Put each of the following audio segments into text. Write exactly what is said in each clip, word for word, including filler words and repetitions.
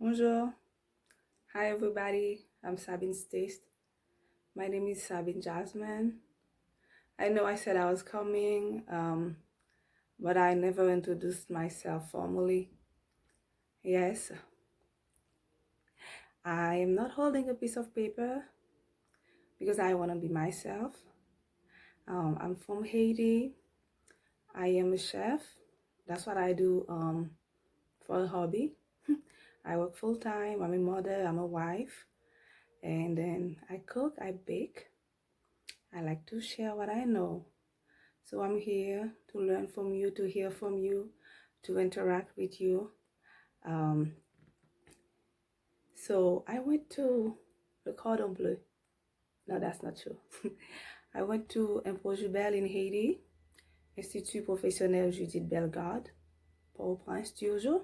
Bonjour. Hi, everybody. I'm Sabin's Taste. My name is Sabine Jasmine. I know I said I was coming, um, but I never introduced myself formally. Yes, I am not holding a piece of paper because I want to be myself. Um, I'm from Haiti. I am a chef. That's what I do, um, for a hobby. I work full time. I'm a mother, I'm a wife. And then I cook, I bake. I like to share what I know. So I'm here to learn from you, to hear from you, to interact with you. Um, so I went to le Cordon Bleu. No, that's not true. I went to Improjubel in Haiti, Institut Professionnel Judith Bellegarde, Port-au-Prince, Turgeau.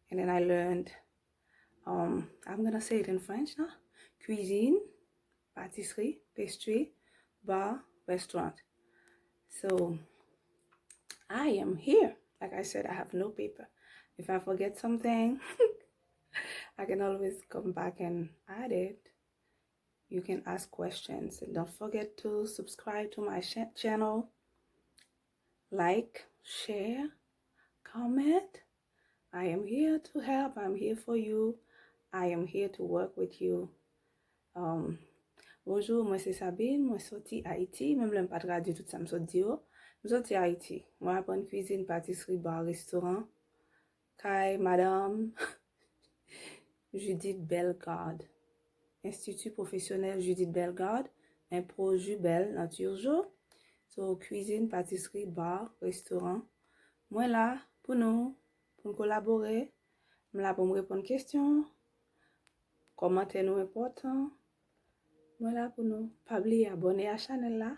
And then I learned, um, I'm gonna say it in French now, cuisine, pâtisserie, pastry, bar, restaurant. So I am here. Like I said, I have no paper. If I forget something, I can always come back and add it. You can ask questions. And don't forget to subscribe to my ch- channel. Like, share, comment. I am here to help. I'm here for you. I am here to work with you. Um, bonjou, mwen se Sabine, mwen soti Ayiti, menm lè m pa tradui tout sa m sot di yo. M soti Ayiti. Mwen aprann kwizin, patisri, ba, restoran, kay madanm Judith Bellegarde. Institut Professionnel Judith Bellegarde, Improjubel nan Turgeau. So, kwizin, patisri, ba, restoran. Mwen la pou nou, pou n kolabore. M la pou m reponn kesyon. Kòmantè nou enpòtan. Mwen la pou nou. Pa bliye abòne a chanèl la.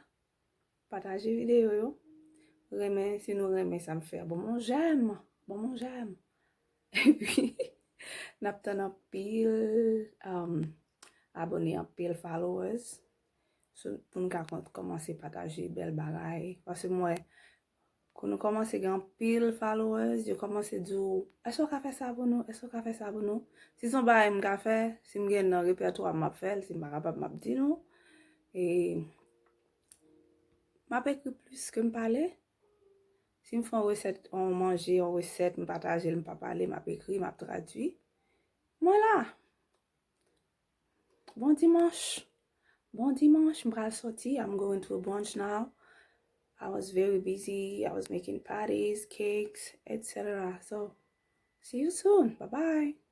Pataje videyo yo. Renmen, si nou renmen sa m fè, ban m yon j'aime. Ban m yon j'aime. Epi, n ap tann anpil, um, abòne, anpil followers. So, pou n ka kòmanse pataje bèl bagay. Paske m wè, kou nou kòmanse gen anpil followers, yo kòmanse di w, èske w ka fè sa pou nou? Èske w ka fè sa pou nou? Si se yon bagay m ka fè, si m gen nan repètwa m, m ap fè l. Si m pa kapab, m ap di nou. E m ap ekri plis ke m pale. Si m fè yon resèt, yon manje, yon resèt, m pataje l, m pa pale, m ap ekri, m ap tradui. Mwen la. Bon dimanch. Bon dimanch, m pral soti. I'm going to a brunch now. I was very busy. I was making patties, cakes, et cetera. So, see you soon. Bye bye.